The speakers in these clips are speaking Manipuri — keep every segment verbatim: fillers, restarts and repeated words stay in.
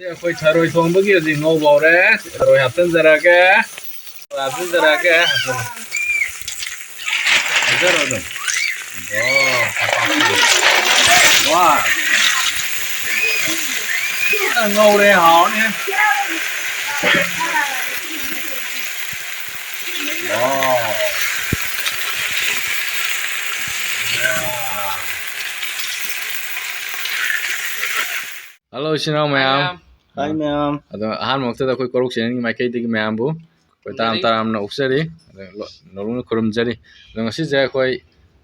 ꯑꯩꯈꯣꯏ ꯊꯔꯣꯏ ꯊꯣꯡꯕꯒꯤ ꯍꯧꯖꯤꯛ ꯉꯧꯕ ꯍꯧꯔꯦ꯫ ꯊꯔꯣꯏ ꯍꯥꯞꯆꯤꯟꯖꯔꯛꯑꯒꯦ꯫ ꯊꯔꯣꯏ ꯍꯥꯞꯆꯤꯟꯖꯔꯛꯑꯒꯦ꯫ ꯍꯥꯞꯆꯤꯜꯂꯣ꯫ ꯍꯥꯞꯆꯜꯂꯣ ꯑꯗꯨꯝ꯫ ꯑꯣ, ꯋꯥ꯫ ꯐꯖꯅ ꯉꯧꯔꯦ, ꯍꯥꯎꯔꯅꯤ꯫ ꯋꯥ꯫ ꯋꯥ꯫ ꯍꯜꯂꯣ, ꯏꯆꯤꯟ ꯏꯅꯥꯎ ꯃꯌꯥꯝ꯫ ꯃꯌꯥꯝ꯫ ꯍꯥꯏ ꯃꯌꯥꯝ꯫ ꯑꯗꯣ ꯑꯍꯥꯟꯕ ꯃꯛꯇꯗ ꯑꯩꯈꯣꯏ ꯀꯣꯔꯧ channelꯒꯤ ꯃꯥꯏꯀꯩꯗꯒꯤ ꯃꯌꯥꯝꯕꯨ ꯑꯩꯈꯣꯏ ꯇꯔꯥꯝ ꯈꯨꯔꯨꯝꯖꯔꯤ꯫ ꯇꯔꯥꯝꯅ ꯑꯣꯛꯆꯔꯤ꯫ ꯑꯗꯣ ꯂꯣ-, ꯅꯧꯅ ꯈꯨꯔꯨꯝꯖꯔꯤ꯫ ꯑꯗꯣ ꯉꯁꯤꯁꯦ ꯑꯩꯈꯣꯏ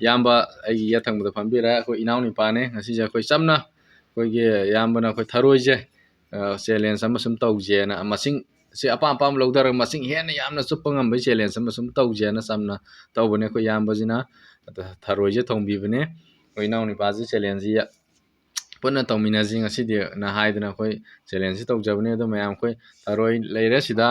ꯏꯌꯥꯝꯕ ꯑꯩꯒꯤ ꯌꯦꯠ ꯊꯪꯕꯗ ꯐꯝꯕꯤꯔꯦ, ꯑꯩꯈꯣꯏ ꯏꯅꯥꯎ ꯅꯤꯄꯥꯅꯦ꯫ ꯉꯁꯤꯁꯦ ꯑꯩꯈꯣꯏ ꯆꯝꯅ ꯑꯩꯈꯣꯏꯒꯤ ꯏꯌꯥꯝꯕꯅ ꯑꯩꯈꯣꯏ ꯊꯔꯣꯏꯁꯦ, ꯑ, challenge ꯑꯃ ꯁꯨꯝ ꯇꯧꯁꯦꯅ, ꯃꯁꯤꯡ ꯁꯤ ꯑꯄꯥꯝ ꯑꯄꯥꯝꯕ ꯂꯧꯊꯔꯒ ꯃꯁꯤꯡ ꯍꯦꯟꯅ ꯌꯥꯝꯅ ꯆꯨꯞꯄ ꯉꯝꯕꯒꯤ challenge ꯑꯃ ꯁꯨꯝ ꯇꯧꯁꯦꯅ ꯆꯝꯅ ꯇꯧꯕꯅꯦ ꯑꯩꯈꯣꯏ ꯏꯌꯥꯝꯕꯁꯤꯅ꯫ ꯑꯗ ꯊꯔꯣꯏꯁꯦ ꯊꯣꯡꯕꯤꯕꯅꯦ꯫ ꯑꯩꯈꯣꯏ ꯏꯅꯥꯎ ꯅꯤꯄꯥꯁꯦ challengeꯁꯤ ꯄꯨꯟꯅ ꯇꯧꯃꯤꯟꯅꯁꯤ ꯉꯁꯤꯗꯤ ꯅ ꯍꯥꯏꯗꯅ ꯑꯩꯈꯣꯏ challengeꯁꯤ ꯇꯧꯖꯕꯅꯤ꯫ ꯑꯗꯣ ꯃꯌꯥꯝ ꯑꯩꯈꯣꯏ ꯊꯔꯣꯏ ꯂꯩꯔꯦ ꯁꯤꯗ,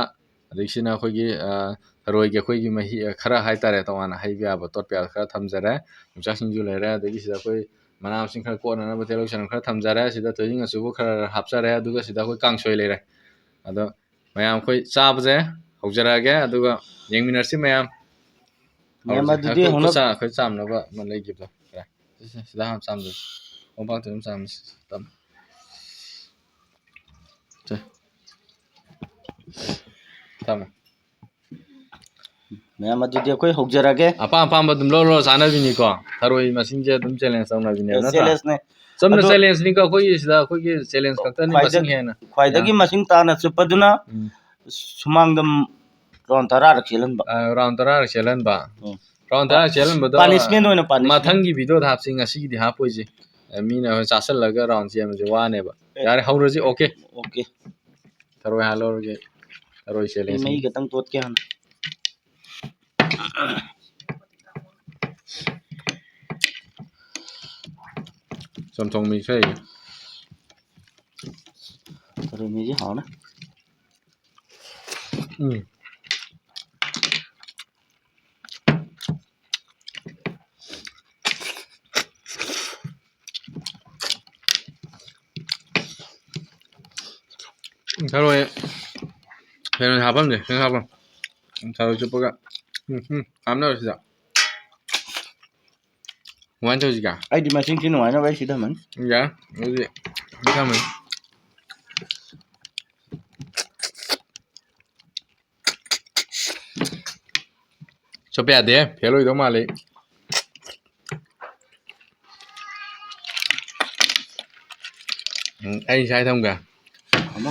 ꯑꯗꯒꯤ ꯁꯤꯅ ꯑꯩꯈꯣꯏꯒꯤ, ꯑ, ꯊꯔꯣꯏꯒꯤ ꯑꯩꯈꯣꯏꯒꯤ ꯃꯍꯤ, ꯑ, ꯈꯔ ꯍꯥꯏꯇꯥꯔꯦ, ꯇꯣꯉꯥꯟꯅ ꯍꯩꯕ ꯌꯥꯕ ꯇꯣꯠꯄ ꯌꯥꯕ ꯈꯔ ꯊꯝꯖꯔꯦ꯫ ꯌꯣꯡꯆꯥꯛ ꯁꯤꯡꯖꯨ ꯂꯩꯔꯦ, ꯑꯗꯒꯤ ꯁꯤꯗ ꯑꯩꯈꯣꯏ ꯃꯅꯥ ꯃꯁꯤꯡ ꯈꯔ ꯀꯣꯠꯅꯅꯕ ꯇꯤꯜꯍꯧ ꯆꯅꯝ ꯈꯔ ꯊꯝꯖꯔꯦ꯫ ꯁꯤꯗ ꯊꯣꯏꯗꯤꯡ ꯑꯆꯨꯕ ꯈꯔ ꯍꯥꯞꯆꯔꯦ, ꯑꯗꯨꯒ ꯁꯤꯗ ꯑꯩꯈꯣꯏ ꯀꯥꯡꯁꯣꯏ ꯂꯩꯔꯦ꯫ ꯑꯗꯣ ꯃꯌꯥꯝ ꯑꯩꯈꯣꯏ ꯆꯥꯕꯁꯦ ꯍꯧꯖꯔꯛꯑꯒꯦ, ꯑꯗꯨꯒ ꯌꯦꯡꯃꯤꯟꯅꯔꯁꯤ ꯃꯌꯥꯝ꯫ ꯃꯌꯥꯝ ꯍꯧꯔꯁꯤ꯫ ꯑꯗꯨꯗꯤ ꯑꯩꯈꯣꯏ ꯍꯧꯅ- ꯈꯨꯠ ꯁꯥ-, ꯑꯩꯈꯣꯏ ꯆꯥꯝꯅꯕ ꯑꯃ ꯂꯩꯈꯤꯕꯗꯣ꯫ ꯁꯤꯗ ꯍꯥꯟꯅ ꯆꯥꯝꯗꯣꯏꯁꯤ꯫ ꯀꯣꯝꯄꯥꯛꯇ ꯑꯗꯨꯝ ꯆꯥꯝꯃꯁꯤ꯫ ꯇꯞꯅ꯫ ꯁꯦ꯫ ꯊꯝꯃꯣ꯫ ꯃꯌꯥꯝ ꯑꯗꯨꯗꯤ ꯑꯩꯈꯣꯏ ꯍꯧꯖꯔꯒꯦ꯫ ꯑꯄꯥꯝ ꯑꯄꯥꯝꯕ ꯑꯗꯨꯝ ꯂꯧꯔꯣ, ꯆꯥꯅꯕꯤꯅꯤꯀꯣ꯫ ꯊꯔꯣꯏ ꯃꯁꯤꯡꯁꯦ ꯑꯗꯨꯝ challenge ꯇꯧꯅꯕꯤꯅꯦꯕ, ꯑꯦ, ꯅꯠꯇ꯭ꯔꯥ? Challengeꯅꯦ꯫ ꯆꯨꯝꯅ ꯑꯗꯣ challengeꯅꯤꯀꯣ, ꯑꯩꯈꯣꯏꯒꯤ ꯁꯤꯗ ꯑꯩꯈꯣꯏꯒꯤ challenge ꯈꯛꯇꯅꯤ, ꯈ꯭ꯋꯥꯏꯗ-, ꯃꯁꯤꯡ ꯍꯦꯟꯅ꯫ ꯈ꯭ꯋꯥꯏꯗꯒꯤ ꯑꯥ꯫ ꯃꯁꯤꯡ ꯇꯥꯅ ꯆꯨꯞꯄꯗꯨꯅ ꯎꯝ꯫ ꯁꯨꯃꯥꯡꯗ round ꯇꯔꯥꯔꯛ ꯆꯦꯜꯍꯟꯕ꯫ ꯑꯥ, round ꯇꯔꯥꯔꯛ ꯆꯦꯜꯍꯟꯕ꯫ ꯎꯝ꯫ Round ꯇꯔꯥ ꯆꯦꯜꯍꯟꯕꯗꯣ punishment ꯑꯣꯏꯅ punishment꯫ ꯃꯊꯪꯒꯤ videoꯗ ꯍꯥꯞꯁꯤ, ꯉꯁꯤꯒꯤꯗꯤ ꯍꯥꯞꯄꯣꯏꯁꯤ꯫ ꯑꯦ, ꯃꯤꯅ ꯆꯥꯁꯤꯜꯂꯒ round ꯆꯦꯟꯕꯁꯦ ꯋꯥꯅꯦꯕ꯫ ꯑꯦ꯫ ꯌꯥꯔꯦ, ꯍꯧꯔꯁꯤ, okay꯫ Okay꯫ ꯊꯔꯣꯏ ꯍꯥꯟꯅ ꯂꯧꯔꯒꯦ꯫ ꯊꯔꯣꯏ ꯑꯩ challengeꯅꯤ꯫ ꯃꯍꯤ ꯈꯛꯇꯪ ꯇꯣꯠꯀꯦ ꯍꯥꯟꯅ꯫ ꯆꯝꯊꯣꯡ ꯃꯤꯁꯦ꯫ ꯊꯔꯣꯏ ꯃꯤꯁꯦ ꯍꯥꯎꯅ꯫ ꯎꯝ꯫ ꯊꯔꯣꯏ, ꯊꯔꯣꯏ ꯍꯥꯞꯐꯝꯁꯦ, ꯊꯔꯣꯏ ꯍꯥꯞꯐꯝ꯫ ꯊꯔꯣꯏ ꯆꯨꯞꯄꯒ꯫ ꯎꯝ, ꯎꯝ, ꯍꯥꯞꯅꯔꯣ ꯁꯤꯗ꯫ ꯀꯃꯥꯏꯅ ꯇꯧꯁꯤꯒꯦ? ꯑꯩꯗꯤ ꯃꯁꯤꯡ ꯊꯤ ꯅꯨꯡꯉꯥꯏꯅꯕ ꯑꯩ ꯁꯤ ꯊꯝꯃꯅꯤ꯫ ꯌꯥꯏ, ꯑꯗꯨꯗꯤ ꯁꯤ ꯊꯝꯃꯅꯤ꯫ ꯆꯠꯄ ꯌꯥꯗꯦ, ꯐꯦꯜ ꯑꯣꯏꯗꯧ ꯃꯥꯜꯂꯤ꯫ ꯎꯝ, ꯑꯩ ꯁ꯭ꯋꯥꯏ ꯊꯝꯒꯦ꯫ ꯊꯝꯃꯣ꯫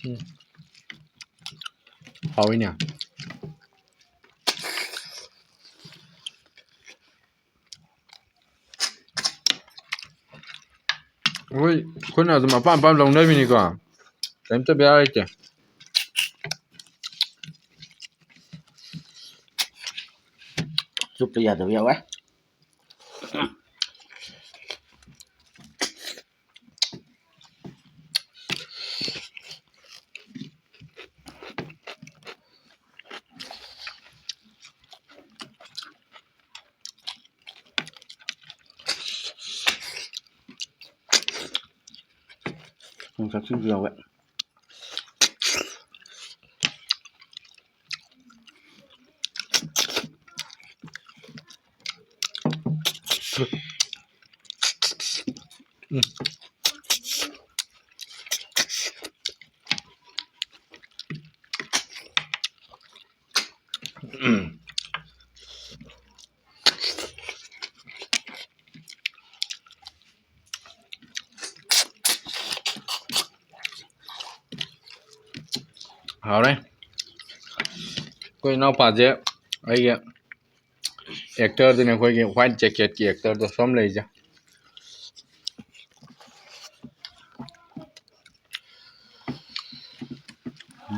ꯎꯝ꯫ ꯍꯥꯎꯋꯤꯅꯦ꯫ ꯑꯩꯈꯣꯏ, ꯑꯩꯈꯣꯏꯅ ꯑꯗꯨꯝ ꯑꯄꯥꯝ ꯑꯄꯥꯝꯕ ꯂꯧꯅꯕꯤꯅꯤꯀꯣ, ꯀꯔꯤꯝꯇ ꯕꯦꯔꯥ ꯂꯩꯇꯦ꯫ ꯆꯨꯞꯄ ꯌꯥꯗꯕ ꯌꯥꯎꯋꯦ꯫ ꯌꯣꯡꯆꯥꯛꯁꯤꯡꯁꯨ ꯌꯥꯎꯋꯦ꯫ ꯍꯥꯎꯔꯦ꯫ ꯑꯩꯈꯣꯏ ꯏꯅꯥꯎꯄꯥꯁꯦ ꯑꯩꯒꯤ actor ꯗꯨꯅꯦ, ꯑꯩꯈꯣꯏꯒꯤ white jacket ꯀꯤ actor ꯗꯣ ꯁꯣꯝ ꯂꯩꯁꯦ꯫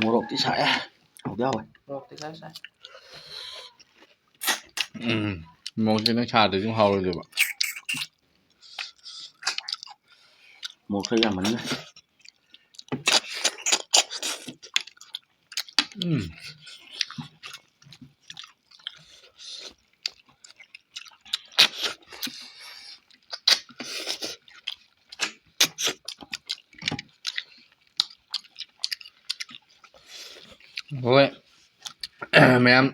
ꯃꯣꯔꯣꯛꯇꯤ ꯁꯥꯏꯌꯦ꯫ ꯍꯥꯎꯗꯤ ꯍꯥꯎꯋꯦ꯫ ꯃꯣꯔꯣꯛꯇꯤ ꯈꯔ ꯁꯥꯏ꯫ ꯎꯝ, ꯃꯣꯔꯣꯛꯁꯦ ꯅꯪ ꯁꯥꯗ꯭ꯔꯗꯤ ꯑꯗꯨꯝ ꯍꯥꯎꯔꯣꯏꯗꯣꯏꯕ꯫ ꯃꯣꯔꯣꯛ ꯈꯔ ꯌꯥꯝꯃꯟꯈ꯭ꯔꯦ꯫ ꯎꯝ꯫ ꯍꯣꯏ꯫ ꯃꯌꯥꯝ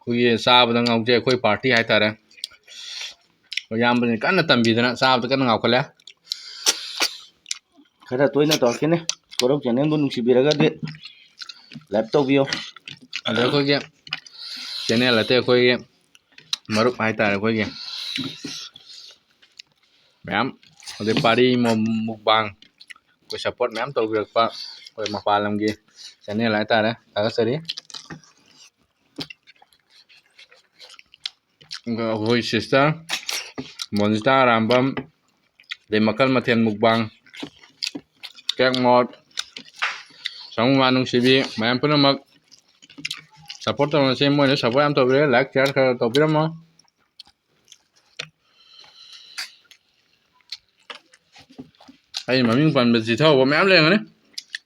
ꯑꯩꯈꯣꯏꯒꯤ ꯆꯥꯕꯗ ꯉꯥꯎꯖꯩ, ꯑꯩꯈꯣꯏ party ꯍꯥꯏꯇꯥꯔꯦ꯫ ꯑꯩꯈꯣꯏ ꯏꯌꯥꯝꯕꯁꯤꯡ ꯀꯟꯅ ꯇꯝꯕꯤꯗꯅ ꯆꯥꯕꯗ ꯀꯟꯅ ꯉꯥꯎꯈꯠꯂꯦ꯫ ꯈꯔ ꯇꯣꯏꯅ ꯇꯧꯔꯛꯀꯅꯤ꯫ ꯀꯣꯔꯧ channelꯕꯨ ꯅꯨꯡꯁꯤꯕꯤꯔꯒꯗꯤ like ꯇꯧꯕꯤꯌꯨ꯫ ꯑꯗ ꯑꯩꯈꯣꯏꯒꯤ channel ꯑꯇꯩ ꯑꯩꯈꯣꯏꯒꯤ ꯃꯔꯨꯞ ꯍꯥꯏꯇꯥꯔꯦ ꯑꯩꯈꯣꯏꯒꯤ ꯃꯌꯥꯝ, ꯑꯗꯩ ꯄꯥꯔꯤ ꯃꯨꯛꯕꯥꯡ ꯑꯩꯈꯣꯏ support ꯃꯌꯥꯝ ꯇꯧꯕꯤꯔꯛꯄ ꯑꯩꯈꯣꯏ ꯃꯄꯥꯟ ꯂꯝꯒꯤ channel ꯍꯥꯏꯇꯥꯔꯦ, ꯊꯥꯒꯠꯆꯔꯤ꯫ ꯑꯩꯈꯣꯏ sister ꯃꯣꯟꯖꯤꯇꯥ ꯑꯔꯥꯝꯕꯝ, ꯑꯗꯩ ꯃꯈꯜ ꯃꯊꯦꯜ ꯃꯨꯛꯕꯥꯡ, ꯀꯦꯛ ꯃꯣꯠ, ꯁꯃꯨꯃꯥ ꯅꯨꯡꯁꯤꯕꯤ ꯃꯌꯥꯝ ꯄꯨꯝꯅꯃꯛ support ꯇꯧꯅꯁꯦ꯫ ꯃꯣꯏꯅ support ꯌꯥꯝ ꯇꯧꯕꯤꯔꯦ, like share ꯈꯔ ꯇꯧꯕꯤꯔꯝꯃꯣ꯫ ꯑꯩ ꯃꯃꯤꯡ ꯄꯟꯕꯁꯤ ꯊꯧꯕ ꯃꯌꯥꯝ ꯂꯩꯔꯝꯒꯅꯤ,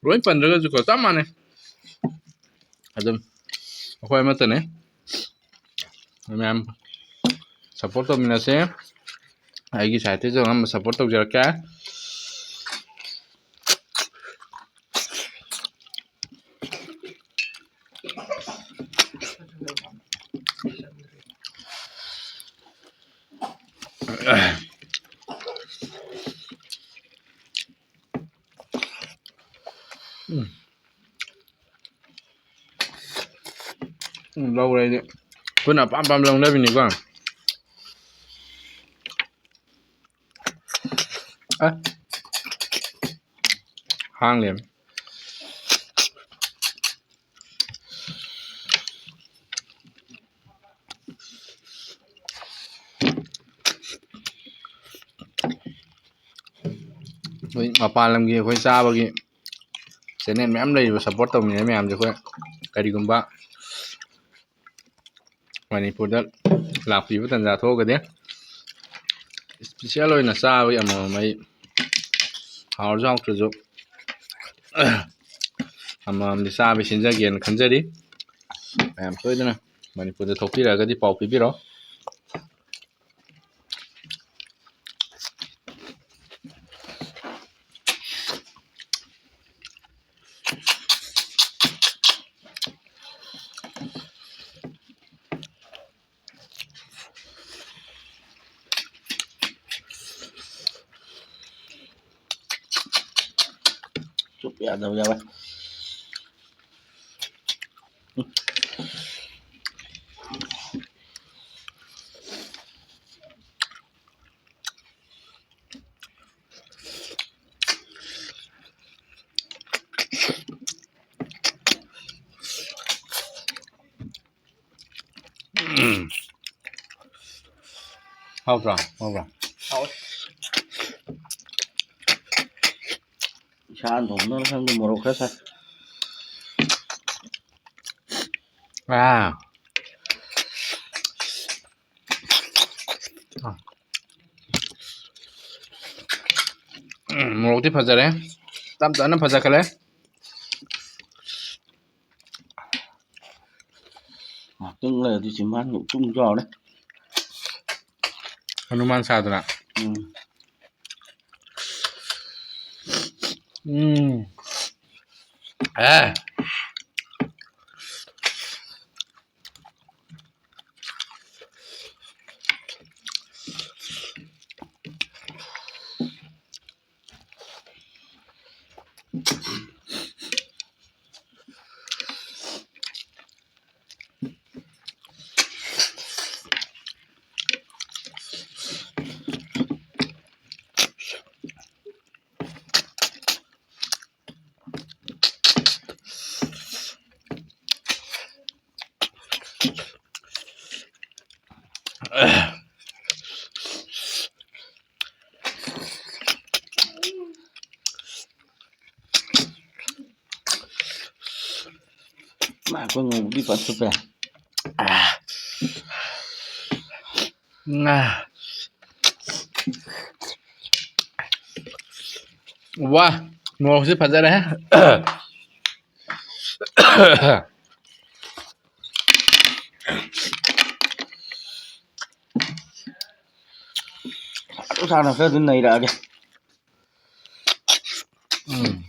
ꯂꯣꯏ ꯄꯟꯗ꯭ꯔꯒꯁꯨꯀꯣ ꯆꯞ ꯃꯥꯟꯅꯩ꯫ ꯑꯗꯨꯝ ꯑꯩꯈꯣꯏ ꯑꯃꯠꯇꯅꯦ꯫ ꯃꯌꯥꯝ support ꯇꯧꯃꯤꯟꯅꯁꯦ꯫ ꯑꯩꯒꯤ sideꯇꯩꯁꯨ ꯑꯉꯝꯕ support ꯇꯧꯖꯔꯛꯀꯦ꯫ ꯎꯝ꯫ ꯎꯝ, ꯂꯧꯔꯦ ꯑꯩꯗꯤ꯫ ꯑꯩꯈꯣꯏꯅ ꯑꯄꯥꯝ ꯑꯄꯥꯝꯕ ꯂꯧꯅꯕꯤꯅꯤꯀꯣ꯫ ꯑ꯫ ꯍꯥꯡꯂꯦ꯫ ꯑꯩꯈꯣꯏ ꯃꯄꯥꯟ ꯂꯝꯒꯤ ꯑꯩꯈꯣꯏ ꯆꯥꯕꯒꯤ channel ꯃꯌꯥꯝ ꯂꯩꯔꯤꯕ, support ꯇꯧꯃꯤꯟꯅꯔꯤ ꯃꯌꯥꯝꯁꯦ ꯑꯩꯈꯣꯏ ꯀꯔꯤꯒꯨꯝꯕ ꯃꯅꯤꯄꯨꯔꯗ ꯂꯥꯛꯄꯤꯕ ꯇꯟꯖꯥ ꯊꯣꯛꯑꯒꯗꯤ special ꯑꯣꯏꯅ ꯆꯥꯕꯒꯤ ꯑꯃꯃꯝ ꯑꯩ ꯍꯥꯎꯔꯁꯨ ꯍꯥꯎꯇ꯭ꯔꯁꯨ ꯑꯃꯃꯝꯗꯤ ꯆꯥꯕ ꯁꯤꯟꯖꯒꯦꯅ ꯈꯟꯖꯔꯤ꯫ ꯃꯌꯥꯝ ꯁꯣꯏꯗꯅ ꯃꯅꯤꯄꯨꯔꯗ ꯊꯣꯛꯄꯤꯔꯛꯑꯒꯗꯤ ꯄꯥꯎ ꯄꯤꯕꯤꯔꯣ꯫ ꯆꯨꯞ ꯌꯥꯗꯕ ꯌꯥꯎꯋꯦ꯫ ꯎꯝ꯫ ꯍꯥꯎꯇ꯭ꯔꯣ? ꯍꯥꯎꯕ꯭ꯔꯣ? ꯍꯥꯎꯋꯦ꯫ ꯏꯁꯥꯅ ꯊꯣꯡꯕꯅ ꯈꯪꯗꯦ, ꯃꯣꯔꯣꯛ ꯈꯔ ꯁꯥꯏ꯫ ꯑꯥ꯫ ꯎꯝ, ꯃꯣꯔꯣꯛꯇꯤ ꯐꯖꯔꯦ꯫ ꯇꯞ ꯇꯞꯅ ꯐꯖꯈꯠꯂꯦ꯫ ꯉꯥꯏꯍꯥꯛꯇꯪ ꯂꯩꯔꯗꯤ ꯆꯤꯝꯕꯥꯟꯒ ꯎꯇꯨꯝ ꯌꯥꯎꯔꯦ꯫ ꯍꯅꯨꯃꯥꯟ ꯁꯥꯗꯅ꯫ ꯎꯝ꯫ ꯎꯝ꯫ ꯑꯦ꯫ ꯃꯥ ꯑꯩꯈꯣꯏ ꯉꯧꯕꯗꯤ ꯐꯖ ꯊꯨꯞꯄꯦ꯫ ꯑꯥ꯫ ꯉꯥ꯫ ꯋꯥ, ꯃꯣꯔꯣꯛꯁꯦ ꯐꯖꯔꯦ꯫ ꯆꯞ ꯁꯥꯅ ꯈꯔ ꯑꯗꯨꯝ ꯅꯩꯔꯛꯑꯒꯦ꯫ ꯎꯝ꯫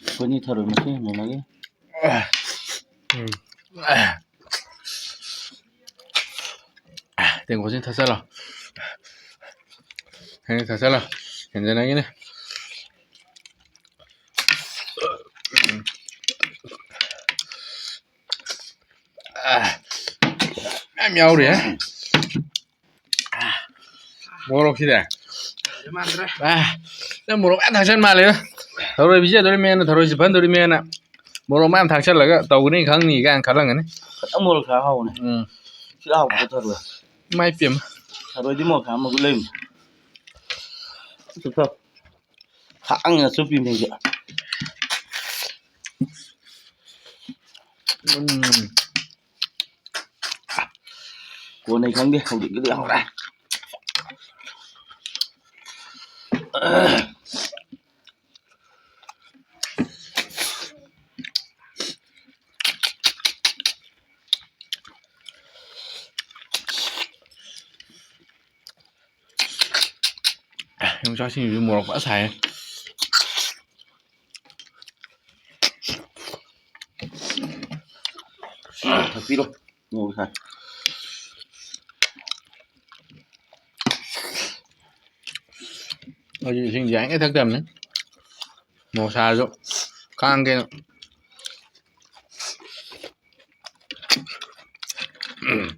ꯑꯩꯈꯣꯏꯅꯤ ꯊꯔꯣꯏ ꯃꯁꯤꯡ ꯍꯦꯟꯅꯅꯒꯦ꯫ ꯎꯝ꯫ ꯇꯦꯡꯀꯣꯠꯁꯤ ꯊꯛꯆꯜꯂꯣ꯫ ꯍꯦꯟꯅ ꯊꯛꯆꯜꯂꯣ꯫ ꯍꯦꯟꯖꯟꯅꯒꯤꯅꯤ꯫ ꯃꯌꯥꯝ ꯌꯥꯎꯔꯤꯍꯦ꯫ ꯃꯣꯔꯣꯛꯁꯤꯗꯤ꯫ ꯃꯥꯟꯗ꯭ꯔꯦ꯫ ꯑꯦ, ꯅꯪ ꯃꯣꯔꯣꯛ ꯃꯌꯥꯝ ꯊꯥꯛꯆꯟ ꯃꯥꯜꯂꯦꯗ꯫ ꯊꯔꯣꯏ ꯄꯤꯖꯗꯣꯔꯤꯃꯦꯅ, ꯊꯔꯣꯏꯁꯤ ꯐꯟꯗꯣꯔꯤꯃꯦꯅ ꯃꯣꯔꯣꯛ ꯃꯌꯥꯝ ꯊꯥꯛꯆꯜꯂꯒ ꯇꯧꯒꯅꯤ ꯈꯪꯅꯤ ꯀꯥꯏꯅ ꯈꯜꯂꯝꯒꯅꯤ꯫ ꯈꯤꯇꯪ ꯃꯣꯔꯣꯛ ꯁꯥ ꯍꯥꯎꯕꯅꯦ꯫ ꯎꯝ꯫ ꯁꯤ ꯍꯥꯎꯕ ꯊꯔꯣꯏ꯫ ꯏꯃꯥꯏ ꯄꯦꯝꯃ꯫ ꯊꯔꯣꯏꯗꯤ ꯃꯣꯔꯣꯛ ꯁꯥ ꯑꯃꯒ ꯂꯩꯕꯅꯦ꯫ ꯆꯨꯞꯊꯣꯛ꯫ ꯈꯥꯡꯅ ꯆꯨꯞꯄꯤꯕꯅꯦ ꯑꯩꯁꯦ꯫ ꯎꯝ꯫ ꯀꯣꯟꯅꯩ ꯈꯪꯗꯦ, ꯍꯧꯖꯤꯛꯀꯤꯗꯤ ꯍꯧꯔꯦ꯫ ꯌꯣꯡꯆꯥꯛꯁꯤꯡꯁꯤꯁꯨ ꯃꯣꯔꯣꯛ ꯐꯖ ꯁꯥꯏꯌꯦ꯫ ꯊꯛꯄꯤꯔꯣ꯫ ꯃꯣꯔꯣꯛ ꯁꯥꯏ꯫ ꯑꯩꯁꯨ ꯏꯁꯤꯡꯁꯦ ꯌꯥꯔꯤꯉꯩ ꯊꯛꯇꯕꯅꯤ꯫ ꯃꯣꯔꯣꯛ ꯁꯥꯔꯁꯨ꯫ ꯈꯥꯡꯒꯦꯅ꯫ ꯎꯝ꯫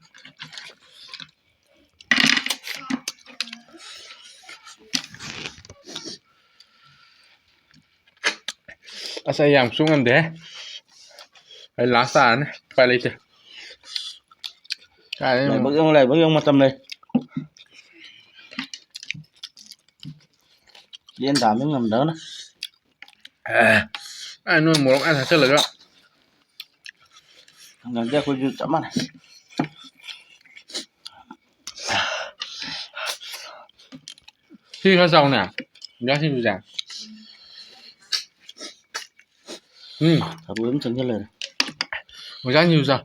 ꯑꯁ, ꯑꯩ ꯌꯥꯝ ꯆꯨ ꯉꯝꯗꯦꯍꯦ꯫ ꯑꯩ ꯂꯥꯁ ꯇꯥꯔꯅꯤ꯫ ꯎꯄꯥꯏ ꯂꯩꯇꯦ꯫ ꯀꯥꯏꯗꯩꯅꯣ? ꯂꯥꯏꯕꯛ ꯌꯦꯡꯉꯨ, ꯂꯥꯏꯕꯛ ꯌꯦꯡꯉꯨ, ꯃꯇꯝ ꯂꯩ꯫ ꯂꯦꯟ ꯇꯥꯕ ꯉꯝꯗ꯭ꯔꯒꯅ꯫ ꯑꯦ, ꯑꯩ ꯅꯣꯏ ꯃꯣꯔꯣꯛ ꯃꯌꯥꯝ ꯊꯥꯛꯆꯜꯂꯒ꯫ ꯉꯝꯗꯦ, ꯑꯩꯈꯣꯏꯁꯨ ꯆꯞ ꯃꯥꯟꯅꯩ꯫ ꯁꯤ ꯈꯔ ꯆꯥꯎꯅꯦ, ꯌꯥ ꯁꯤꯡꯖꯨꯁꯦ꯫ ꯎꯝ꯫ ꯊꯔꯣꯏ ꯑꯃ ꯆꯪꯁꯤꯜꯂꯛꯑꯦ꯫ ꯑꯣꯖꯥ ꯁꯤꯡꯖꯨ ꯆꯥꯎ꯫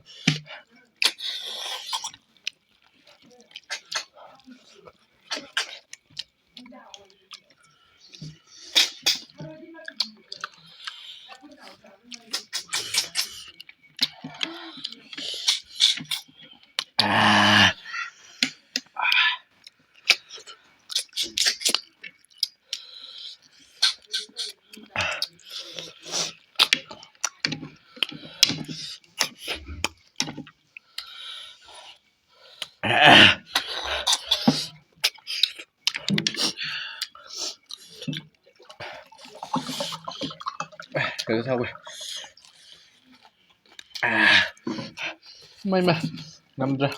ꯀꯩꯅꯣ ꯇꯧꯋꯦ꯫ ꯃꯩ, ꯃꯩ, ꯉꯝꯗ꯭ꯔꯦ꯫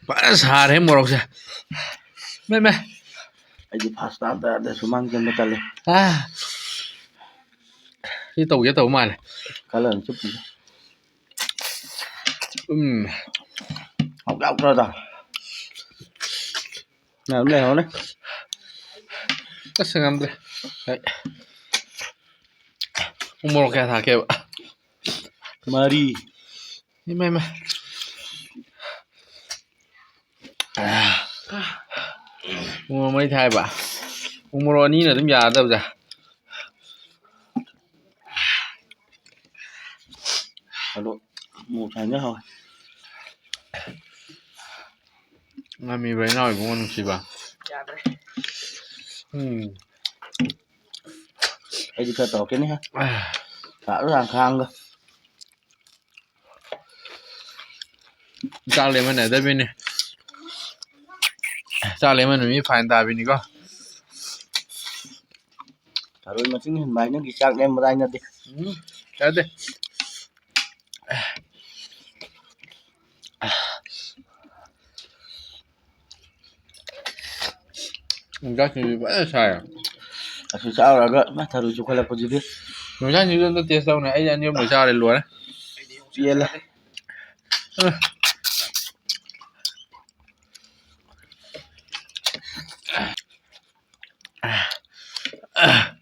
ꯐꯖꯅ ꯁꯥꯔꯦ ꯃꯣꯔꯣꯛꯁꯦ꯫ ꯃꯦ, ꯃꯦ꯫ ꯑꯩꯗꯤ ꯐꯥꯁ ꯇꯥꯗ ꯌꯥꯗꯦ, ꯁꯨꯃꯥꯡ ꯆꯪꯕ ꯇꯜꯂꯦ꯫ ꯑꯥ꯫ ꯁꯤ ꯇꯧꯒꯦ ꯇꯧꯕ ꯃꯥꯜꯂꯦ꯫ ꯈꯜꯂꯒ ꯆꯨꯞꯄꯤꯁꯦ꯫ ꯎꯝ꯫ ꯍꯥꯎ ꯌꯥꯎꯗ꯭ꯔꯣ ꯑꯗꯣ? ꯉꯥꯏ ꯑꯗꯨꯝ ꯂꯩꯍꯧꯔꯅꯦ꯫ ꯑꯁ, ꯉꯝꯗ꯭ꯔꯦ꯫ ꯑꯩ ꯎ ꯃꯣꯔꯣꯛ ꯀꯌꯥ ꯊꯥꯛꯀꯦꯕ? ꯃꯔꯤ꯫ ꯏꯃꯥ, ꯏꯃꯥ꯫ ꯑꯥ꯫ ꯎ ꯃꯣꯔꯣꯛ ꯃꯩ ꯊꯥꯏꯕ꯫ ꯎ ꯃꯣꯔꯣꯛ ꯑꯅꯤꯅ ꯑꯗꯨꯝ ꯌꯥꯔꯗꯕꯁꯦ꯫ ꯑꯗꯣ ꯃꯣꯔꯣꯛ ꯊꯥꯏꯅ ꯍꯥꯎꯋꯦ꯫ ꯉꯝꯃꯤꯕ꯭ꯔꯥ ꯏꯅꯥꯎ ꯏꯕꯨꯡꯉꯣ ꯅꯨꯡꯁꯤꯕ? ꯌꯥꯗ꯭ꯔꯦ꯫ ꯎꯝ꯫ ꯑꯩꯗꯤ ꯈꯔ ꯇꯧꯔꯛꯀꯅꯤ ꯍꯦ꯫ ꯁꯥꯁꯨ ꯌꯥꯝ ꯈꯥꯡꯒ꯫ ꯆꯥꯛ ꯂꯦꯝꯍꯟꯅꯗꯕꯤꯅꯤ꯫ ꯆꯥꯛ ꯂꯦꯝꯍꯟꯕ ꯃꯤ fine ꯇꯥꯕꯤꯅꯤꯀꯣ꯫ ꯊꯔꯣꯏ ꯃꯁꯤꯡ ꯍꯦꯟꯕ ꯍꯥꯏꯅꯗꯤ ꯆꯥꯛ ꯂꯦꯝꯕꯗ ꯍꯥꯏꯅꯗꯦ꯫ ꯎꯝ, ꯌꯥꯗꯦ꯫ ꯌꯣꯡꯆꯥꯛ ꯁꯤꯡꯖꯨ ꯐꯖꯅ ꯁꯥꯏ꯫ ꯑꯁꯤ ꯆꯥꯔꯨꯔꯒ ꯏꯃꯥ ꯊꯔꯣꯏ ꯆꯨꯈꯠꯂꯛꯄꯁꯤꯗꯤ꯫ ꯌꯣꯡꯆꯥꯛ ꯁꯤꯡꯖꯨ ꯑꯝꯇ taste ꯇꯧꯅꯦ꯫ ꯑꯩꯗꯤ ꯑꯅꯤ ꯑꯍꯨꯝ ꯂꯣꯏ ꯆꯥꯔꯦ, ꯂꯣꯏꯔꯦ꯫ ꯄꯦꯜꯂꯦ꯫ ꯑ꯫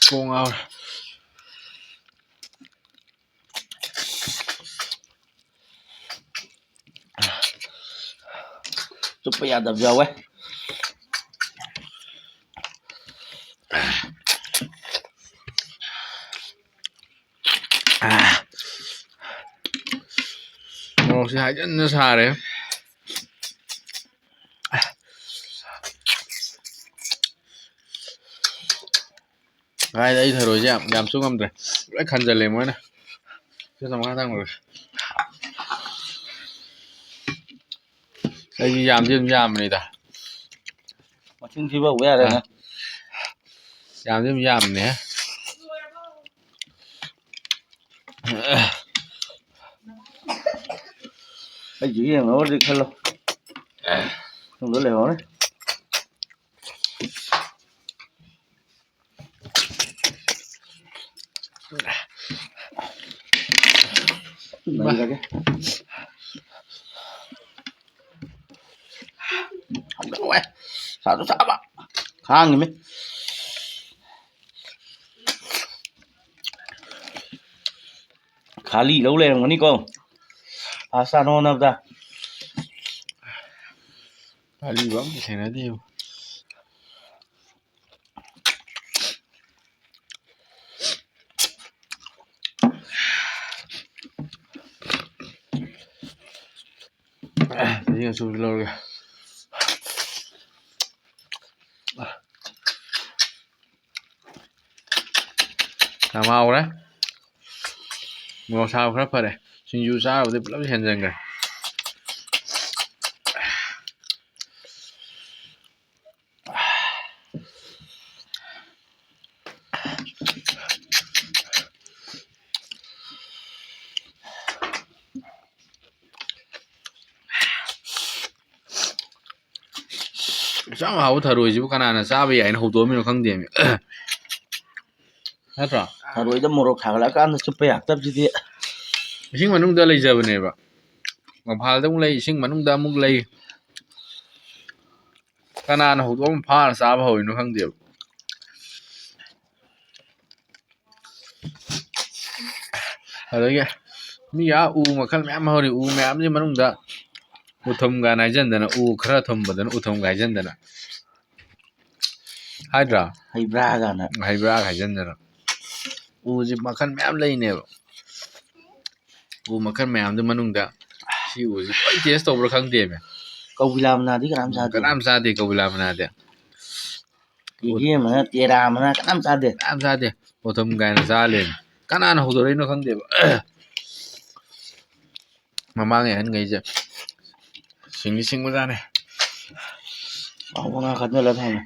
ꯀꯣꯛ ꯉꯥꯎꯔꯦ꯫ ꯆꯨꯞꯄ ꯌꯥꯗꯕꯁꯨ ꯌꯥꯎꯋꯦ꯫ ꯃꯣꯔꯣꯛꯁꯦ ꯍꯥꯏꯖꯟꯅ ꯁꯥꯔꯦ꯫ ꯀꯥꯏꯗ ꯑꯩ ꯊꯔꯣꯏꯁꯦ ꯌꯥꯝ, ꯌꯥꯝꯁꯨ ꯉꯝꯗ꯭ꯔꯦ꯫ ꯂꯣꯏ ꯈꯟꯖꯜꯂꯦ ꯃꯣꯏꯅ꯫ ꯁꯤ ꯆꯥꯝꯃꯉꯥ ꯊꯝꯈ꯭ꯔꯒꯦ꯫ ꯑꯩꯗꯤ ꯌꯥꯝꯗꯤ ꯑꯗꯨꯝ ꯌꯥꯝꯕꯅꯤꯗ꯫ ꯃꯁꯤꯡ ꯊꯤꯕ ꯍꯧꯕ ꯌꯥꯔꯦꯅꯦ꯫ ꯑꯥ꯫ ꯌꯥꯝꯗꯤ ꯑꯗꯨꯝ ꯌꯥꯝꯕꯅꯦꯍꯦ꯫ ꯑꯩꯁꯨ ꯌꯦꯡꯉꯨꯔꯗꯤ ꯈꯜꯂꯣ꯫ ꯁꯣꯝꯗ ꯂꯩꯍꯧꯔꯦ꯫ ꯂꯩꯔꯒꯦ꯫ ꯍꯥꯎꯋꯦ꯫ ꯁꯥꯁꯨ ꯁꯥꯕ꯫ ꯈꯥꯡꯉꯤꯃꯤ꯫ ꯈꯥꯂꯤ ꯂꯧ ꯂꯩꯔꯝꯒꯅꯤꯀꯣ꯫ ꯐꯥꯁ ꯇꯥꯅ ꯍꯣꯠꯅꯕꯗ꯫ ꯑꯔꯤꯕ ꯑꯝꯇ ꯊꯦꯡꯅꯗꯦꯕ꯫ ꯆꯦꯡ ꯑꯆꯨꯞꯁꯨ ꯂꯧꯔꯒꯦ꯫ ꯌꯥꯝ ꯍꯥꯎꯔꯦ꯫ ꯃꯣꯔꯣꯛ ꯁꯥꯕ ꯈꯔ ꯐꯔꯦ꯫ ꯁꯤꯡꯖꯨ ꯆꯥꯔꯨꯕꯗꯩ ꯄꯨꯂꯞ ꯍꯦꯟꯖꯟꯈ꯭ꯔꯦ꯫ ꯑꯁꯨꯛ ꯌꯥꯝ ꯍꯥꯎꯕ ꯊꯔꯣꯏꯁꯤꯕꯨ ꯀꯅꯥꯅ ꯆꯥꯕ ꯌꯥꯏꯅ ꯍꯧꯗꯣꯛꯑꯝꯃꯤꯅꯣ ꯈꯪꯗꯦꯃꯤ꯫ ꯅꯠꯇ꯭ꯔꯣ? ꯊꯔꯣꯏꯗ ꯃꯣꯔꯣꯛ ꯁꯥꯒꯠꯂꯛꯑꯀꯥꯟꯗ ꯆꯨꯞꯄ ꯌꯥꯛꯇꯕꯁꯤꯗꯤ꯫ ꯏꯁꯤꯡ ꯃꯅꯨꯡꯗ ꯂꯩꯖꯕꯅꯦꯕ꯫ ꯃꯄꯥꯟꯗ ꯑꯃꯨꯛ ꯂꯩ, ꯏꯁꯤꯡ ꯃꯅꯨꯡꯗ ꯑꯃꯨꯛ ꯂꯩ꯫ ꯀꯅꯥꯅ ꯍꯧꯗꯣꯛꯑꯝꯃ ꯐꯥꯔ ꯆꯥꯕ ꯍꯧꯔꯤꯅꯣ ꯈꯪꯗꯦꯕ꯫ ꯑꯗꯒꯤ ꯃꯤ ꯑꯥ ꯎ ꯃꯈꯜ ꯃꯌꯥꯝ ꯍꯧꯔꯤ꯫ ꯎ ꯃꯌꯥꯝꯁꯤ ꯃꯅꯨꯡꯗ ꯎꯊꯨꯝ ꯀꯥꯏꯅ ꯍꯥꯏꯖꯟꯗꯅ, ꯎ ꯈꯔ ꯊꯨꯝꯕꯗꯅ ꯎꯊꯨꯝꯒ ꯍꯥꯏꯖꯟꯗꯅ꯫ ꯍꯥꯏꯗ꯭ꯔꯥ? ꯍꯩꯕ꯭ꯔꯥ ꯀꯥꯏꯅ꯫ ꯍꯩꯕ꯭ꯔꯥꯒ ꯍꯥꯏꯖꯟꯗꯅ꯫ ꯎꯁꯤ ꯃꯈꯜ ꯃꯌꯥꯝ ꯂꯩꯅꯦꯕ꯫ ꯎ ꯃꯈꯜ ꯃꯌꯥꯝꯗꯨ ꯃꯅꯨꯡꯗ ꯁꯤ ꯎꯁꯤ ꯂꯣꯏ ꯇꯦꯁ ꯇꯧꯕ꯭ꯔꯥ ꯈꯪꯗꯦꯃꯦ꯫ ꯀꯧꯕꯤꯂꯥ ꯃꯅꯥꯗꯤ ꯀꯅꯥꯝ ꯎꯝ, ꯆꯥꯗꯦ꯫ ꯀꯅꯥꯝ ꯆꯥꯗꯦ ꯀꯧꯕꯤꯂꯥ ꯃꯅꯥꯗꯤ꯫ ꯀꯦꯒꯦ ꯃꯅꯥ, ꯇꯦꯔꯥ ꯃꯅꯥ ꯀꯅꯥꯝ ꯆꯥꯗꯦ꯫ ꯀꯅꯥꯝ ꯆꯥꯗꯦ꯫ ꯎꯊꯨꯝ ꯀꯥꯏꯅ ꯆꯥ ꯂꯩꯔꯦ꯫ ꯀꯅꯥꯅ ꯍꯧꯗꯣꯔꯛꯏꯅꯣ ꯈꯪꯗꯦꯕ꯫ ꯃꯃꯥꯡꯒꯤ ꯑꯍꯟꯈꯩꯁꯦ ꯁꯤꯡꯗꯤ ꯁꯤꯡꯕꯖꯥꯠꯅꯤ꯫ ꯑꯍꯥꯎꯕ ꯉꯥ ꯈꯟꯖꯜꯂ ꯊꯝꯃꯦ꯫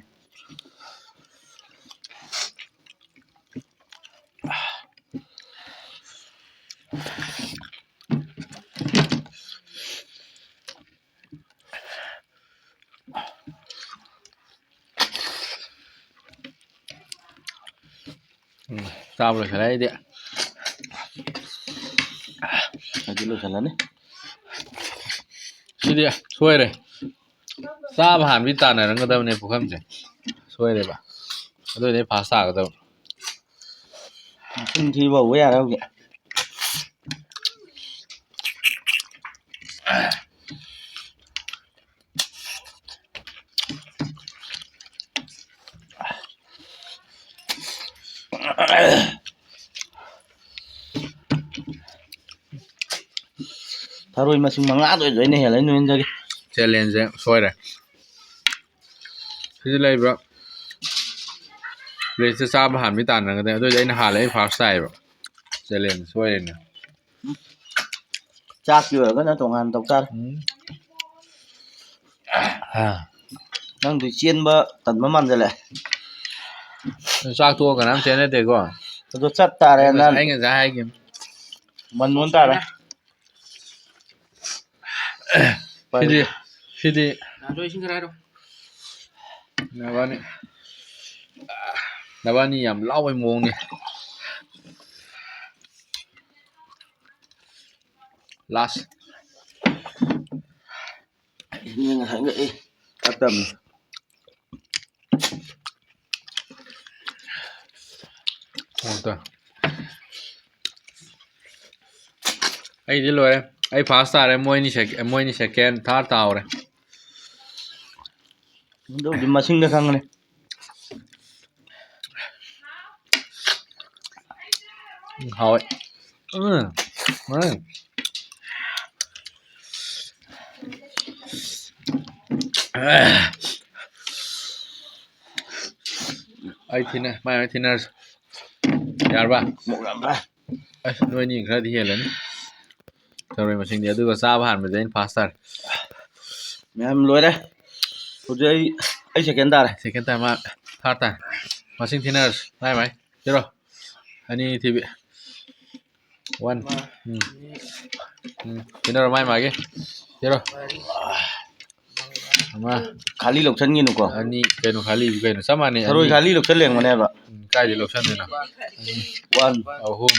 ꯎꯝ, ꯆꯥꯕ ꯂꯣꯏꯁꯜꯂꯦ ꯑꯩꯗꯤ꯫ ꯑꯩꯗꯤ ꯂꯣꯏꯁꯜꯂꯅꯤ꯫ ꯁꯤꯗꯤ ꯁꯣꯏꯔꯦ꯫ ꯆꯥꯕ ꯍꯥꯟꯕꯤ ꯇꯥꯟꯅꯔꯝꯒꯗꯕꯅꯦ ꯄꯨꯈꯝꯁꯦ꯫ ꯁꯣꯏꯔꯦꯕ꯫ ꯑꯗꯨ ꯑꯣꯏꯔꯗꯤ ꯐꯥꯁ ꯇꯥꯒꯗꯕ꯫ ꯃꯆꯤꯟ ꯊꯤꯕ ꯍꯧꯕ ꯌꯥꯔꯦ ꯍꯧꯖꯤꯛ꯫ ꯊꯔꯣꯏ ꯃꯁꯤꯡ ꯃꯉꯥꯗ ꯑꯣꯏꯔꯁꯨ ꯑꯩꯅ ꯍꯦꯜꯂꯅꯤ ꯅꯣꯏꯗꯒꯤ꯫ Challenge ꯁꯦ ꯁꯣꯏꯔꯦ꯫ ꯁꯤꯗ ꯂꯩꯕ plate ꯁꯦ ꯆꯥꯕ ꯍꯥꯟꯕꯤ ꯇꯥꯟꯅꯒꯗ꯭ꯔꯦ꯫ ꯑꯗꯨ ꯑꯣꯏꯔꯗꯤ ꯑꯩꯅ ꯍꯥꯜꯂꯦ, ꯑꯩ first ꯇꯥꯏꯌꯦꯕ꯫ Challenge ꯁꯣꯏꯔꯦꯅꯦ꯫ ꯆꯥꯛꯀꯤ ꯑꯣꯏꯔꯒꯅ ꯇꯣꯉꯥꯟꯅ ꯇꯧ ꯇꯥꯔꯦ꯫ ꯎꯝ꯫ ꯅꯪꯗꯤ ꯆꯦꯟꯕ ꯇꯟꯕ ꯃꯥꯟꯖꯜꯂꯛꯑꯦ꯫ ꯆꯥꯛ ꯇꯣꯛꯑ ꯀꯅꯥꯝ ꯆꯦꯟꯅꯗꯦꯀꯣ꯫ ꯑꯗꯣ ꯆꯠ ꯇꯥꯔꯦ ꯑꯩ ꯉꯁꯥꯏ, ꯅꯪ꯫ ꯑꯩ ꯉꯁꯥꯏ ꯍꯥꯏꯒꯤꯝ꯫ ꯃꯟ ꯑꯣꯟ ꯇꯥꯔꯦ꯫ ꯁꯤꯗꯤ, ꯁꯤꯗꯤ ꯅꯍꯥꯟꯁꯨ ꯏꯁꯤꯡ ꯈꯔ ꯍꯥꯏꯔꯣ꯫ ꯅꯕꯥꯅꯤ, ꯅꯕꯥꯅꯤ ꯌꯥꯝ ꯂꯥꯎꯕꯩ ꯃꯑꯣꯡꯅꯤ꯫ Last꯫ ꯏꯁꯤꯡ ꯉꯁꯥꯏ ꯉꯛꯑꯦ꯫ ꯇꯞ ꯇꯞꯅ꯫ ꯑꯣ, ꯇ-, ꯑꯩꯗꯤ ꯂꯣꯏꯔꯦ꯫ ꯑꯩ first ꯇꯥꯔꯦ, ꯃꯣꯏꯅꯤ sec-, ꯃꯣꯏꯅꯤ second, third ꯇꯥꯍꯧꯔꯦ꯫ ꯑꯗꯨꯕꯨꯗꯤ ꯃꯁꯤꯡꯗ ꯈꯪꯒꯅꯤ꯫ ꯎꯝ, ꯍꯥꯎꯋꯦ꯫ ꯎꯝ, ꯎꯝ꯫ ꯑꯩ ꯊꯤꯅ-, ꯃꯥꯏ ꯃꯥꯏ ꯊꯤꯅꯔꯁꯤ꯫ ꯌꯥꯔꯕ? ꯃꯣꯔꯣꯛ ꯌꯥꯝ ꯐꯥꯏ꯫ ꯑꯁ, ꯅꯣꯏꯅꯤ ꯈꯔꯗꯤ ꯍꯦꯜꯂꯅꯤ ꯊꯔꯣꯏ ꯃꯁꯤꯡꯗꯤ꯫ ꯑꯗꯨꯒ ꯆꯥꯕ ꯍꯥꯟꯕꯗꯤ ꯑꯩꯅ first ꯇꯥꯔꯦ꯫ ꯃꯌꯥꯝ ꯂꯣꯏꯔꯦ꯫ ꯍꯧꯖꯤꯛ ꯑꯩ, ꯑꯩ second ꯇꯥꯔꯦ꯫ Second ꯇꯥꯔꯦ, ꯃꯥ third ꯇꯥꯔꯦ꯫ ꯃꯁꯤꯡ ꯊꯤꯅꯔꯁꯤ꯫ ꯃꯥꯏ ꯃꯥꯏ꯫ ꯊꯤꯔꯣ꯫ ꯑꯅꯤ ꯊꯤꯕꯤ꯫ One꯫ ꯎꯝ꯫ ꯎꯝ꯫ ꯊꯤꯅꯔꯣ ꯃꯥꯏ ꯃꯥꯒꯤ꯫ ꯊꯤꯔꯣ꯫ ꯑꯃ꯫ ꯈꯥꯂꯤ ꯂꯧꯁꯟꯒꯤꯅꯨꯀꯣ꯫ ꯑꯅꯤ꯫ ꯀꯩꯅꯣ ꯈꯥꯂꯤꯕꯨ ꯀꯩꯅꯣ? ꯆꯞ ꯃꯥꯟꯅꯩ꯫ ꯊꯔꯣꯏ ꯑꯅꯤ꯫ ꯈꯥꯂꯤ ꯂꯧꯁꯜꯂꯦ ꯌꯦꯡꯉꯨꯅꯦꯕ꯫ ꯎꯝ, ꯀꯥꯏꯗꯩ ꯂꯧꯁꯟꯗꯣꯏꯅꯣ? One꯫ ꯑꯍꯨꯝ꯫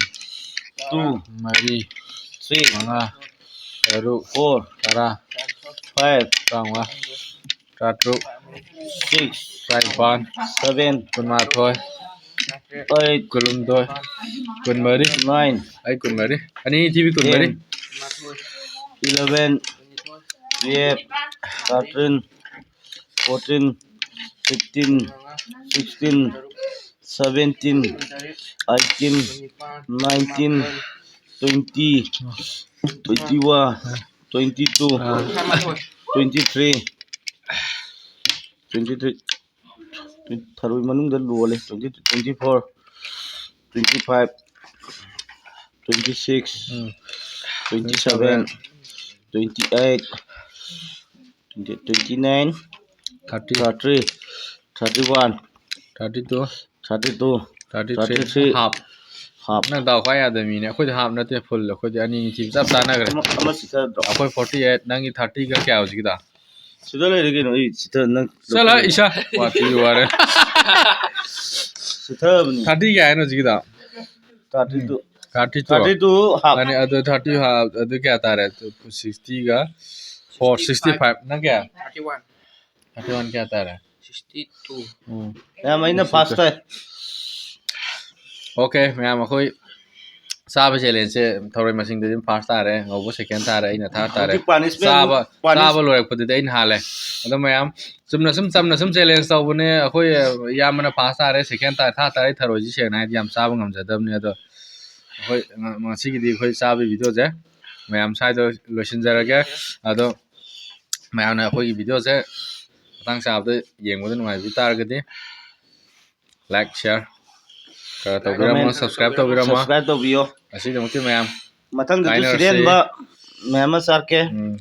Two꯫ ꯃꯔꯤ꯫ Three꯫ ꯃꯉꯥ꯫ ꯇꯔꯨꯛ꯫ Four꯫ ꯇꯔꯥ꯫ Five꯫ ꯇꯔꯥꯃꯉꯥ꯫ ꯇꯔꯥꯇꯔꯨꯛ꯫ Six꯫ ꯇꯔꯥꯅꯤꯄꯥꯟ꯫ Seven꯫ ꯀꯨꯟꯃꯥꯊꯣꯏ꯫ Eight꯫ ꯀꯨꯟꯍꯨꯝꯗꯣꯏ꯫ ꯀꯨꯟꯃꯔꯤ꯫ Nine꯫ ꯑꯩ ꯀꯨꯟꯃꯔꯤ꯫ ꯑꯅꯤ ꯊꯤꯕꯤ ꯀꯨꯟꯃꯔꯤ꯫ Ten꯫ eleven, twelve, thirteen, fourteen, fifteen, sixteen, seventeen, eighteen, nineteen, twenty, twenty-one, twenty-two, twenty-three, twenty-three, ꯊꯔꯣꯏ ꯃꯅꯨꯡꯗ ꯂꯣꯜꯂꯦ꯫ Twenty, twenty-four, twenty-five, twenty-six, ꯎꯝ꯫ Twenty-seven, twenty-eight, twenty, twenty-nine, Thirty. Thirty, thirty-one, Thirty-two. Thirty-two, Thirty-three. Thirty-three. Half. Half. ꯅꯪ ꯗꯥꯎ ꯈ꯭ꯋꯥꯏ ꯌꯥꯗꯕ ꯃꯤꯅꯦ꯫ ꯑꯩꯈꯣꯏꯗꯤ half ꯅꯠꯇꯦ, full꯫ ꯑꯩꯈꯣꯏꯗꯤ ꯑꯅꯤ ꯑꯅꯤ ꯊꯤꯕ ꯆꯞ ꯆꯥꯟꯅꯈ꯭ꯔꯦ꯫ ꯑꯃ, ꯑꯃ ꯁꯤꯊꯗ꯭ꯔꯣ? ꯑꯩꯈꯣꯏ forty-eight, ꯅꯪꯒꯤ thirty-ꯒ ꯀꯌꯥ ꯍꯧꯖꯤꯛꯀꯤꯗꯣ? ꯁꯤꯗ ꯂꯩꯔꯦ ꯀꯩꯅꯣ꯫ ꯑꯩ ꯁꯤꯗ ꯅꯪ ꯆꯠꯂꯣ, ꯏꯁꯥ꯫ ꯋꯥꯊꯤ ꯋꯥꯔꯦ꯫ ꯁꯤꯊꯕꯅꯤ꯫ Thirty ꯀꯌꯥ ꯍꯥꯏꯅꯣ ꯍꯧꯖꯤꯛꯀꯤꯗꯣ? Thirty-two꯫ Thirty-two꯫ Thirty-two half꯫ ꯃꯥꯅꯦ, ꯑꯗꯨ thirty half, ꯑꯗꯨ ꯀꯌꯥ ꯇꯥꯔꯦ? Sixty-ꯒ four, sixty-five꯫ ꯅꯪ ꯀꯌꯥ? Thirty-one꯫ Thirty-one ꯀꯌꯥ ꯇꯥꯔꯦ? Sixty-two꯫ ꯎꯝ꯫ ꯌꯥꯝ ꯑꯩꯅ first ꯇꯥꯏ꯫ Okay, ꯃꯌꯥꯝ, ꯑꯩꯈꯣꯏ ꯆꯥꯕ challengeꯁꯦ ꯊꯔꯣꯏ ꯃꯁꯤꯡꯗꯗꯤ first ꯇꯥꯔꯦ, ꯉꯧꯕ second ꯇꯥꯔꯦ, ꯑꯩꯅ third ꯇꯥꯔꯦ꯫ ꯍꯧꯖꯤꯛ punishment, ꯆꯥꯕ, punish- ꯆꯥꯕ ꯂꯣꯏꯔꯛꯄꯗꯗꯤ ꯑꯩꯅ ꯍꯥꯜꯂꯦ꯫ ꯑꯗꯣ ꯃꯌꯥꯝ, ꯆꯨꯝꯅ ꯁꯨꯝ, ꯆꯝꯅ ꯁꯨꯝ challenge ꯇꯧꯕꯅꯦ꯫ ꯑꯩꯈꯣꯏ ꯏꯌꯥꯝꯕꯅ first ꯇꯥꯔꯦ, second ꯇꯥꯔꯦ, third ꯇꯥꯔꯦ꯫ ꯊꯔꯣꯏꯁꯤ ꯁꯦꯡꯅ ꯍꯥꯏꯔꯗꯤ ꯌꯥꯝ ꯆꯥꯕ ꯉꯝꯖꯗꯕꯅꯦ꯫ ꯑꯗꯣ ꯑꯩꯈꯣꯏ ꯉ-, ꯉꯁꯤꯒꯤꯗꯤ ꯑꯩꯈꯣꯏ ꯆꯥꯕꯒꯤ videoꯁꯦ ꯃꯌꯥꯝ ꯁ꯭ꯋꯥꯏꯗ ꯂꯣꯏꯁꯤꯟꯖꯔꯒꯦ꯫ ꯑꯗꯣ ꯃꯌꯥꯝꯅ ꯑꯩꯈꯣꯏꯒꯤ videoꯁꯦ ꯃꯇꯥꯡ ꯆꯥꯕꯗ ꯌꯦꯡꯕꯗ ꯅꯨꯡꯉꯥꯏꯕꯤ ꯇꯥꯔꯒꯗꯤ, like, share ꯈꯔ ꯇꯧꯕꯤꯔꯝꯃꯣ, comment, subscribe ꯇꯧꯕꯤꯔꯝꯃꯣ꯫ Subscribe ꯇꯧꯕꯤꯌꯣ꯫ ꯑꯁꯤꯒꯤꯗꯃꯛꯇꯤ ꯃꯌꯥꯝ ꯃꯊꯪꯗꯁꯨ ꯀꯥꯏꯅꯔꯁꯤ꯫ ꯁꯤꯔꯦꯟꯕ ꯃꯌꯥꯝ ꯑꯃ ꯆꯥꯔꯛꯀꯦ꯫ ꯎꯝ꯫